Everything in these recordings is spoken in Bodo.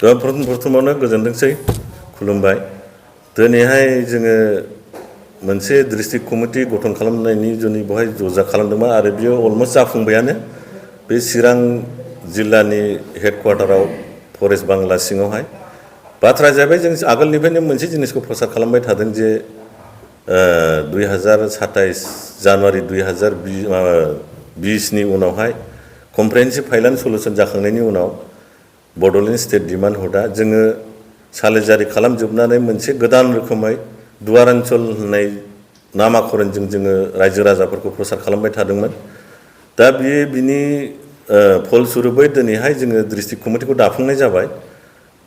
प्रथमावनो गोजोनथोंसै खुलुमबाय दिनैहाय जोङो मोनसे डिस्ट्रिक्ट कमिटि गठन खालामनायनि जुनै बेवहाय जजा खालामदोंमोन आरो बियो अलमोस्ट जाफुंबायानो बे चिरां जिल्लानि हेडक्वार्टाराव फरेस्ट बांला सिङावहाय बाथ्राया जाबाय जों आगोलनिफ्रायनो मोनसे जिनिसखौ प्रसार खालामबाय थादों जे 2027 जानुवारि 2020 नि उनावहाय कमप्रिहेन्सिभ फाइनान्स सल्युशन जाखांनायनि उनाव बड'लेण्ड स्टेट डिमान्ड हुडआ जोङो सालिजारि खालामजोबनानै मोनसे गोदान रोखोमै दुवार ओनसोल होननाय नामाकरणजों जोङो रायजो राजाफोरखौ प्रसार खालामबाय थादोंमोन दा बिनि फलस्वरुपै दिनैहाय जोङो डिस्ट्रिक्ट कमिटिखौ दाफुंनाय जाबाय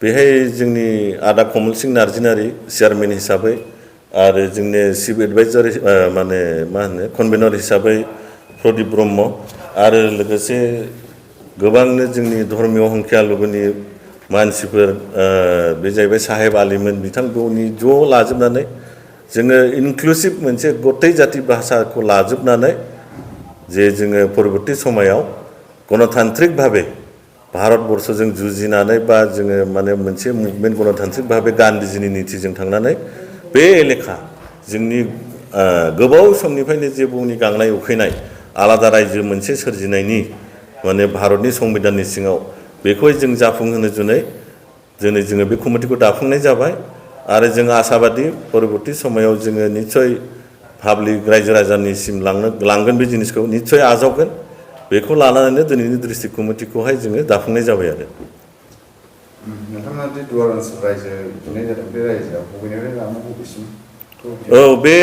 बेहाय जोंनि आदा कमल सिंह नार्जिनारि चेयारमेन हिसाबै आरो जोंनि चिफ एडभाइजार माने मा होनो कनभेनर हिसाबै प्रदीप ब्रह्म आरो लोगोसे गोबांनो जोंनि धर्मीय हंखियालुगुनि मानसिफोर बे जाहैबाय साहेब आलिमोन बिथांमोननि ज' लाजोबनानै जोङो इनक्लुसिभ मोनसे गथाय जाति भाषाखौ लाजोबनानै जे जोङो परबर्ती समायाव गणतान्त्रिक भाबे भारतबर्षजों जुजिनानै बा जोङो माने मोनसे मुभमेन्ट गणतान्त्रिक भाबे गान्धीजीनि नीतिजों थांनानै बे एलेखा जोंनि गोबाव समनिफ्रायनो जे बुहुमनि गांनाय उखैनाय आलादा रायजो मोनसे सोरजिनायनि माने भारतनि संबिधाननि सिङाव बेखौहाय जों जाफुंहोनो जुनै दिनै जोङो बे कमिटिखौ दाफुंनाय जाबाय आरो जों आसाबादि परबर्ती समायाव जोङो निश्चय पाब्लिक रायजो राजानिसिम लांगोन बे जिनिसखौ निश्चय आजावगोन बेखौ लानानैनो दिनैनि डिस्ट्रिक्ट कमिटिखौहाय जोङो दाफुंनाय जाबाय आरो नोंथाङा जे दुवार ओनसोल रायजो खुंनाय जादों बे रायजोआ बबेनिफ्राय लानानै बबेसिम बे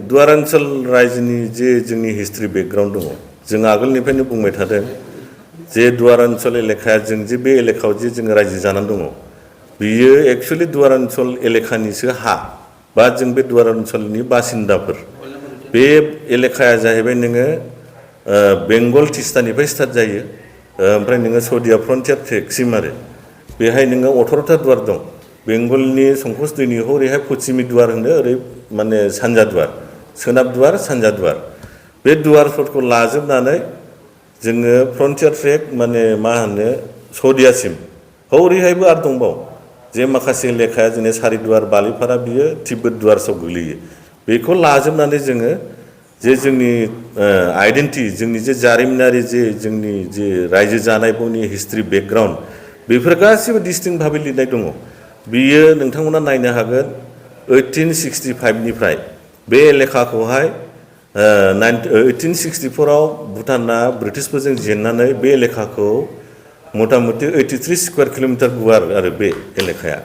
दुवार ओनसोल रायजोनि जे जोंनि हिस्ट्रि बेकग्राउन्ड दङ जों आगोलनिफ्रायनो बुंबाय थादों जे दुवार ओनसोल एलेखाया जों जे बे एलेखायाव जे जोङो रायजो जानानै दङ बियो एक्सुवेलि दुवार ओनसोल एलेखानिसो हा बा जों बे दुवार ओनसोलनि बासिन्दाफोर बे एलेखाया जाहैबाय नोङो बेंगल तिस्तानिफ्राय स्टार्ट जायो ओमफ्राय नोङो सौदिया फ्रन्टियार ट्रेकसिम आरो बेहाय नोङो 18टा दुवार दं बेंगलनि संकस दैनि हरैहाय पश्चिमि दुवार होनो ओरै माने सानजा दुवार सोनाब दुवार सानजा दुवार बे दुवारफोरखौ लाजोबनानै जोङो फ्रन्टियार ट्रेक माने मा होनो सौदियासिम हरैहायबो आरो दंबावो जे माखासे लेखाया जोंनि सारिदुवार बालिपारा बियो तिब्बत दुवारसआव गोग्लैयो बेखौ लाजोबनानै जोङो जे जोंनि आइडेन्टिटि जोंनि जे जारिमिनारि जे जोंनि जे रायजो जानायफोरनि हिस्ट्रि बेकग्राउन्ड बेफोर गासिबो डिस्टिंक्ट भाबै लिरनाय दङ बियो नोंथांमोना नायनो हागोन 1865 निफ्राय बे एलेखाखौहाय 1864 आव भुटाना ब्रिटिशफोरजों जेननानै बे एलेखाखौ मथा मथि 83 स्कुवार किल'मिटार गुवार आरो बे एलेखाया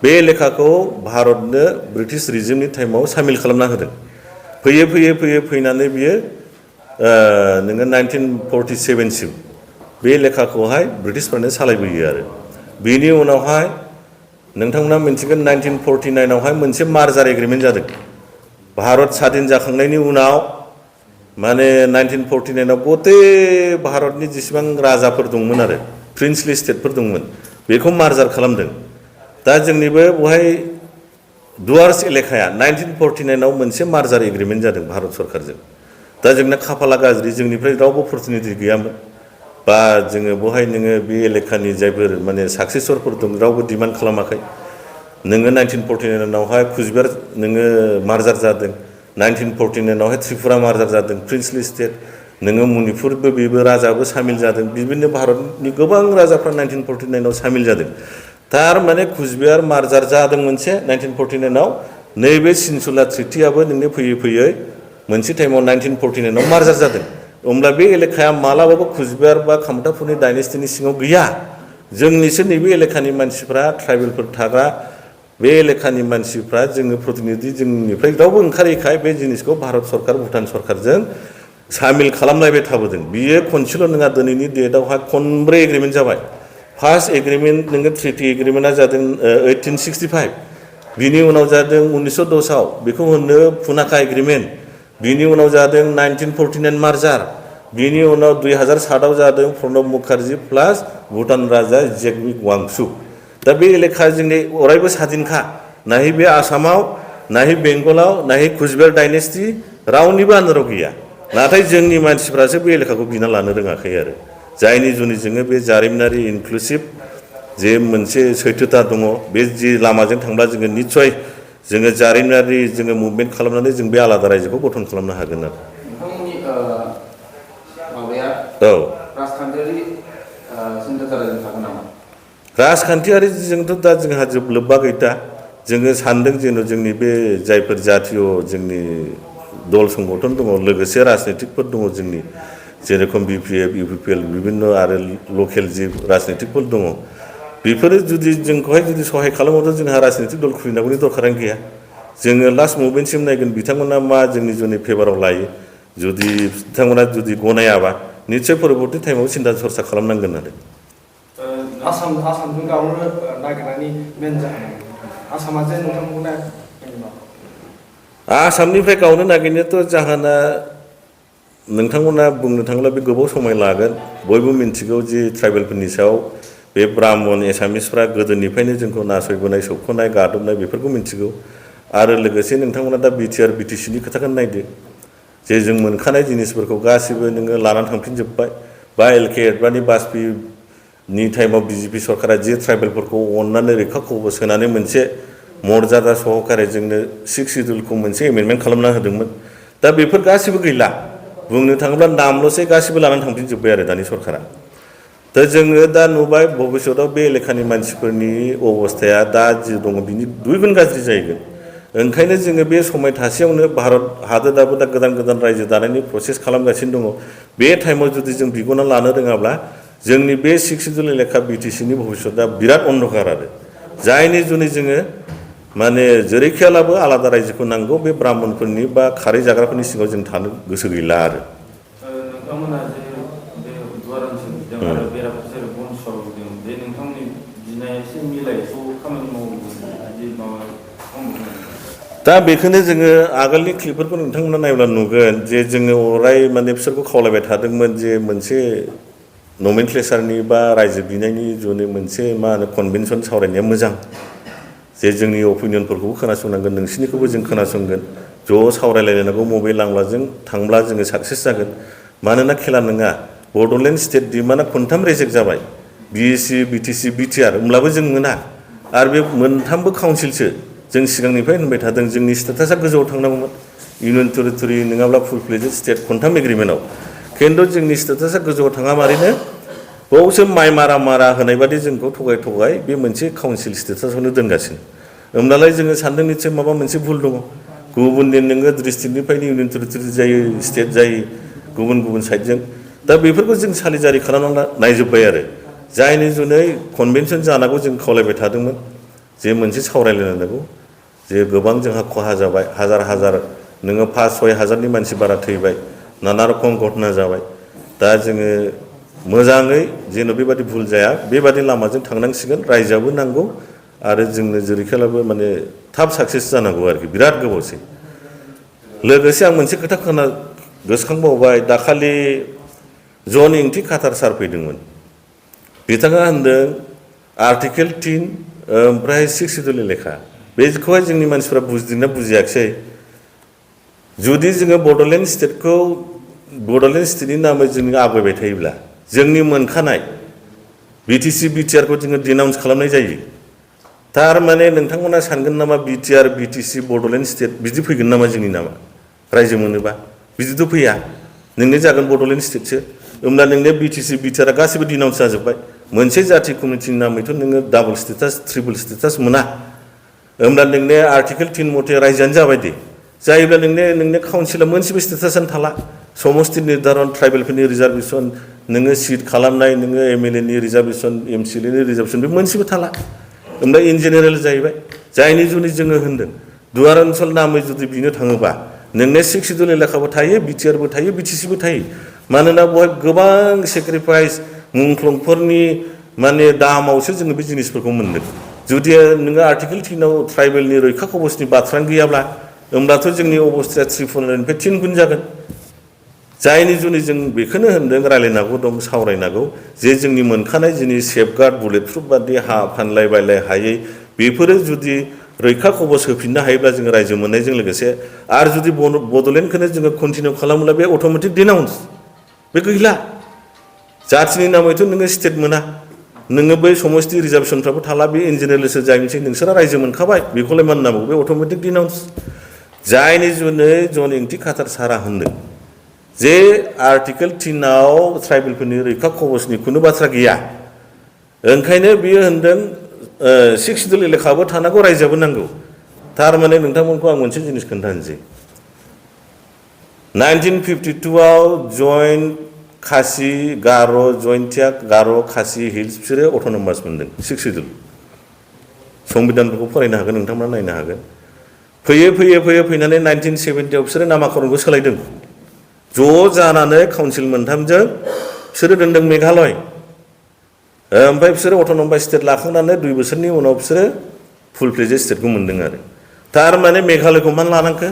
बे एलेखाखौ भारतनो ब्रिटिश रिजिमनि टाइमाव सामिल खालामना होदों फैयै फैयै फैयै फैनानै बियो नोङो 1947 सिम बे एलेखाखौहाय ब्रिटिशफोरानो सालायबोयो आरो बेनि उनावहाय नोंथांमोना मिन्थिगोन 1949 आवहाय मोनसे मार्जार एग्रिमेन्ट जादों भारत स्वाधीन जाखांनायनि उनाव माने 1949 आव गते भारतनि जेसेबां राजाफोर दंमोन आरो प्रिन्सलि स्टेटफोर दंमोन बेखौ मार्जार खालामदों दा जोंनिबो बेवहाय दुवार्स एलेखाया 1949 आव मोनसे मार्जार एग्रिमेन्ट जादों भारत सरकारजों दा जोंना खाफाला गाज्रि जोंनिफ्राय रावबो प्रतिनिधि गैयामोन बा जोङो बेवहाय नोङो बे एलेखानि जायफोर माने साक्सेसरफोर दं रावबो डिमान्ड खालामाखै नोङो 1949 आवहाय कुचबिहार नोङो मार्जार जादों 1949 आवहाय त्रिपुरा मार्जार जादों प्रिन्सलि स्टेट नोङो मणिपुरबो बेबो राजाबो सामिल जादों बिभिन्न भारतनि गोबां राजाफ्रा 1949 आव सामिल जादों थारमाने कुचबिहार मार्जार जादों मोनसे 1949 आव नैबे सिनसुला ट्रिटियाबो नोंनो फैयै फैयै मोनसे टाइमाव 1949 आव मार्जार जादों होमब्ला बे एलेखाया मालाबाबो कुचबिहार बा कामतापुरनि डाइनेस्टिनि सिङाव गैया जोंनिसो नैबे एलेखानि मानसिफ्रा ट्राइबेलफोर थाग्रा बे एलेखानि मानसिफ्रा जोङो प्रतिनिधि जोंनिफ्राय रावबो ओंखारैखाय बे जिनिसखौ भारत सरकार भुटान सरकारजों सामिल खालामलायबाय थाबोदों बियो खनसेल' नङा दिनैनि डेटआवहाय खनब्रै एग्रिमेन्ट जाबाय फार्स्ट एग्रिमेन्ट नोङो ट्रिटि एग्रिमेन्टआ जादों 1865 बिनि उनाव जादों 1910 आव बेखौ होनो पुनाका एग्रिमेन्ट बिनि उनाव जादों 1949 मार्जार बिनि उनाव 2007 आव जादों प्रणब मुखार्जी प्लास भुटान राजा जेगमिक वांचुक दा बे एलेखा जोंनि अरायबो स्वाधीनखा नाहि बे आसामाव नाहि बेंगलाव नाहि कुचबिहार डाइनेस्टि रावनिबो आन्दाराव गैया नाथाय जोंनि मानसिफ्रासो बे एलेखाखौ बिना लानो रोङाखै आरो जायनि जुनै जोङो बे जारिमिनारि इनक्लुसिभ जे मोनसे सैथोता दङ बे जि लामाजों थांब्ला जोङो निस्सय जोङो जारिमिनारि जोङो मुभमेन्ट खालामनानै जों बे आलादा रायजोखौ गठन खालामनो हागोन आरो नोंथांमोननि माबाया औ राजखान्थियारि सिन्थाधाराजों थागोन नामा राजखान्थियारिजोंथ' दा जोंहा लोब्बा गैया जोङो सानदों जेन' जोंनि बे जायफोर जातीय जोंनि दल संगठन दङ लोगोसे राजनितिकफोर दङ जोंनि जेरेखम BPF UPPL बिभिन्न आरो लकेल जि राजनितिकफोर दङ बेफोरो जुदि जोंखौहाय जुदि सहाय खालामोब्ला जोंहा राजनितिक दल खुलिनांगौनि दरखारानो गैया जोङो लास्ट मुभमेन्टसिम नायगोन बिथांमोना मा जोंनि जुनै फेभाराव लायो जुदि बिथांमोना जुदि गनायाबा निस्सय परबर्ती टाइमाव सिन्था सरसा खालामनांगोन आरो आसामजों गावनो नागिरनायनि मेन जाहोन आसामा जे नोंथांमोनखौ आसामनिफ्राय गावनो नागिरनायाथ' जाहोना नोंथांमोना बुंनो थाङोब्ला बे गोबाव समाय लागोन बयबो मिन्थिगौ जे ट्राइबेलफोरनि सायाव बे ब्राह्मण एसामिसफ्रा गोदोनिफ्रायनो जोंखौ नासयबोनाय सोबख'नाय गादबनाय बेफोरखौ मिन्थिगौ आरो लोगोसे नोंथांमोना दा BTR BTCनि खोथाखौनो नायदो जे जों मोनखानाय जिनिसफोरखौ गासिबो नोङो लानानै थांफिनजोब्बाय बा LK एडभानि बाजपेयीनि टाइमाव BJP सरकारा जे ट्राइबेलफोरखौ अननानै रैखा खबर सोनानै मोनसे मर्यादा सहकारे जोंनो 6 सिडुलखौ मोनसे एमेन्डमेन्ट खालामना होदोंमोन दा बेफोर गासिबो गैला बुंनो थाङोब्ला नामल'सै गासिबो लानानै थांफिनजोब्बाय आरो दानि सरकारा दा जोङो दा नुबाय भबिष्यताव बे एलेकानि मानसिफोरनि अबस्थाया दा जि दङ बिनि दुइगुन गाज्रि जाहैगोन ओंखायनो जोङो बे समाय थासेयावनो भारत हादोराबो दा गोदान गोदान रायजो दानायनि प्रसेस खालामगासिनो दङ बे टाइमाव जुदि जों बिगना लानो रोङाब्ला जोंनि बे 6 सिडुल एलेका BTCनि भबिष्यता बिराद अन्धकार आरो जायनि जुनै जोङो माने जेरैखियालाबो आलादा रायजोखौ नांगौ बे ब्राह्मणफोरनि बा खारै जाग्राफोरनि सिङाव जों थानो गोसो गैला आरो नोंथांमोना जे बे दुवार ओनसोलजों आरो बेराफारसे बनसरजों जे नोंथांमोननि बिनाया एसे मिलायखौ खामानि मावगोन बिदि माबा दा बेखौनो जोङो आगोलनि क्लिपफोरखौ नोंथांमोना नायोब्ला नुगोन जे जोङो अराय माने बिसोरखौ खावलायबाय थादोंमोन जे मोनसे नमेनक्लेचारनि बा रायजो बिनायनि जुनै मोनसे मा होनो कनभेनसन सावरायनाया मोजां जे जोंनि अपिनियनफोरखौबो खोनासंनांगोन नोंसिनिखौबो जों खोनासंगोन ज' सावरायलायनांगौ मबे लांब्लाजों थांब्ला जोङो साक्सेस जागोन मानोना खेला नङा बड'लेण्ड स्टेट डिमान्डआ खनथाम रिजेक्ट जाबाय BSC BTC BTR होमब्लाबो जों मोना आरो बे मोनथामबो काउन्सिलसो जों सिगांनिफ्राय होनबाय थादों जोंनि स्टेटासा गोजौआव थांनांगौमोन इउनियन टेरिटरि नङाब्ला फुल फ्लेजेड स्टेट खनथाम एग्रिमेन्टआव खिन्थु जोंनि स्टेटासा गोजौआव थाङा मारैनो बावसो माइ मारा होनाय बादि जोंखौ थगाय बे मोनसे काउन्सिल स्टेटासावनो दोनगासिनो होमब्लालाय जोङो सानदों निसय माबा मोनसे भुल दङ गुबुननि नोङो डिस्ट्रिक्टनिफ्रायनो इउनियन टेरिटरि जायो स्टेट जायो गुबुन साइडजों दा बेफोरखौ जों सालिजारि खालामना नायजोब्बाय आरो जायनि जुनै कनभेनसन जानांगौ जों खावलायबाय थादोंमोन जे मोनसे सावरायलायनांगौ जे गोबां जोंहा खहा जाबाय हाजार नोङो 5-6 हाजारनि मानसि बारा थैबाय नाना रखम घटना जाबाय दा जोङो मोजाङै जेन' बेबादि भुल जाया बेबादि लामाजों थांनांसिगोन रायजोआबो नांगौ आरो जोंनो जेरैखालाबो माने थाब साक्सेस जानांगौ आरोखि बिराद गोबावसै लोगोसे आं मोनसे खोथा गोसोखांबावबाय दाखालि जन इंथि खाटार सार फैदोंमोन बिथाङा होनदों आर्टिकेल 3 ओमफ्राय 6 सिडुल एलेखा बेखौहाय जोंनि मानसिफ्रा बुजिदोंना बुजियाखिसै जुदि जोङो बड'लेण्ड स्टेटनि नामै जोङो आवगायबाय थायोब्ला जोंनि मोनखानाय BTC BTRखौ जोङो डिनाउन्स खालामनाय जायो थारमाने नोंथांमोना सानगोन नामा BTR BTC बड'लेण्ड स्टेट बिदि फैगोन नामा जोंनि नामा रायजो मोनोबा बिदिथ' फैया नोंनो जागोन बड'लेण्ड स्टेटसो होमब्ला नोंनो BTC BTRआ गासिबो डिनाउन्स जाजोब्बाय मोनसे जाथि कमिटिनि नामैथ' नोङो डाबल स्टेटास ट्रिपल स्टेटास मोना होमब्ला नोंनो आर्टिकेल 3 मथे रायजोआनो जाबाय दे जायोब्ला नोंनो काउन्सिला मोनसेबो स्टेटासानो थाला समस्ति निर्धारन ट्राइबेलफोरनि रिजार्भेसन नोङो सिट खालामनाय नोङो MLAनि रिजार्भेसन MCLAनि रिजार्भेसन बे मोनसेबो थाला होमब्ला इन जेनेरेल जाहैबाय जायनि जुनै जोङो होनदों दुवार ओनसोल नामै जुदि बिनो थाङोबा नोंनो 6 सिडुल एलेकाबो थायो BTRबो थायो BTCबो थायो मानोना बेवहाय गोबां सेक्रिफाइस मुंख्लंफोरनि माने दामावसो जोङो बे जिनिसफोरखौ मोनदों जुदि नोङो आर्टिकेल 3आव ट्राइबेलनि रैखा कबचनि बाथ्रानो गैयाब्ला होमब्लाथ' जोंनि अबस्थाया 300निफ्राय 3 गुन जागोन जायनि जुनै जों बेखौनो होनदों रायलायनांगौ दं सावरायनांगौ जे जोंनि मोनखानाय जोंनि सेफगार्ड बुलेट प्रुफ बादि हा फानलाय बायलाय हायै बेफोरो जुदि रैखा कबच होफिननो हायोब्ला जोङो रायजो मोननायजों लोगोसे आरो जुदि बड'लेण्डखौनो जोङो कन्टिनिउ खालामोब्ला बे अट'मेटिक डिनाउन्स बे गैला जाथिनि नामैथ' नोङो स्टेट मोना नोङो बै समस्ति रिजार्भेसनफ्राबो थाला बे इन्जिनियारलसो जायनोसै नोंसोरा रायजो मोनखाबाय बेखौलाय मा होननांगौ बे अट'मेटिक डिनाउन्स जायनि जुनै जन इंथि खातार सारा होनदों जे आर्टिकेल 3 आव ट्राइबेलफोरनि रैखा कवचनि खुनु बाथ्रा गैया ओंखायनो बियो होनदों 6 शिड्युल एलेखाबो थानांगौ रायजोआबो नांगौ थारमाने नोंथांमोनखौ आं मोनसे जिनिस खोन्थानोसै 1952 आव जइन्ट खासि गार' जयन्तिया गार' खासि हिल्स बिसोरो अट'नमास मोनदों 6 शिड्युल संबिधानफोरखौ फरायनो हागोन नोंथांमोना नायनो हागोन फैयै फैनानै 1970 आव बिसोरो नामाकरणखौ सोलायदों ज' जानानै काउन्सिल मोनथामजों बिसोरो दोनदों मेघालय ओमफ्राय बिसोरो अट'नमास स्टेट लाखांनानै 2 बोसोरनि उनाव बिसोरो फुल फ्लेजेड स्टेटखौ मोनदों आरो थारमाने मेघालयखौ मानो लानांखो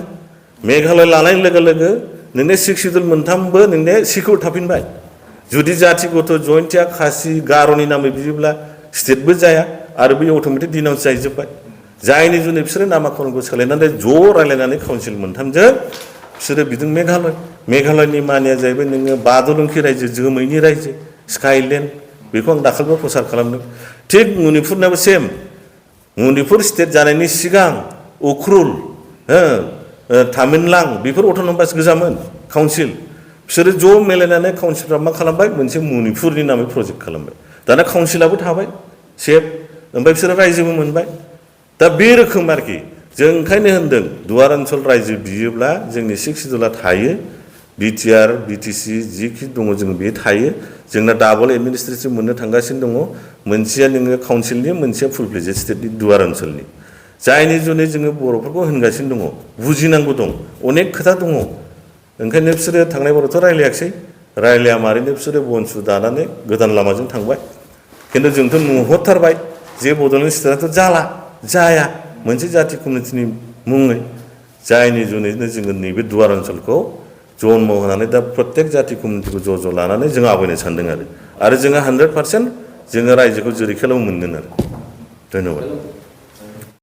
मेघालय लानाय लोगो लोगो नोंने 6 शिड्युल मोनथामबो नोंने सिकिउर थाफिनबाय जुदि जाथिगत जयन्तिया खासि गार'नि नामै बियोब्ला स्टेटबो जाया आरो बे अट'मेटिक डिनाउन्स जाहैजोब्बाय जायनि जुनै बिसोरो नामाकरणखौ सोलायनानै ज' रायलायनानै काउन्सिल मोनथामजों बिसोरो बिदों मेघालयनि मानिया जाहैबाय नोङो बादलुंखि रायजो जोमैनि रायजो स्काइलेण्ड बेखौ आं दाखालिबो प्रसार खालामदों थिग मणिपुरनाबो सेम मणिपुर स्टेट जानायनि सिगां उख्रुल तामिलनां बेफोर अट'नमास गोजामोन काउन्सिल बिसोरो ज' मिलायनानै काउन्सिलफ्रा मा खालामबाय मोनसे मणिपुरनि नामै प्रजेक्ट खालामबाय दाना काउन्सिलाबो थाबाय सेफ ओमफ्राय बिसोरो रायजोबो मोनबाय दा बे रोखोम आरोखि जों ओंखायनो होनदों दुवार ओनसोल रायजो बियोब्ला जोंनि 6 शिड्युला थायो बिटिआर बिटिसि जिखि दङ जों बे थायो जोंना डाबल एडमिनिस्ट्रेटिभ मोननो थांगासिनो दङ मोनसेया नोङो काउन्सिलनि मोनसेया फुल फ्लेजेड स्टेटनि दुवार ओनसोलनि जायनि जुनै जोङो बर'फोरखौ होनगासिनो दङ बुजिनांगौ दं अनेक खोथा दङ ओंखायनो बिसोरो थांनाय बारावथ' रायलाया मारैनो बिसोरो बनसु दानानै गोदान लामाजों थांबाय खिन्थु जोंथ' नुहरथारबाय जे बड'लेण्ड स्टेटआथ' जाया मोनसे जाथि कमिउनिटिनि मुङै जायनि जुनैनो जोङो नैबे दुवार ओनसोलखौ जन्म होनानै दा प्रत्येक जाथि कमिउनिटिखौ ज' लानानै जों आवगायनो सानदों आरो जोङो 100% जोङो रायजोखौ जेरैखेलाबो मोनगोन आरो धन्यबाद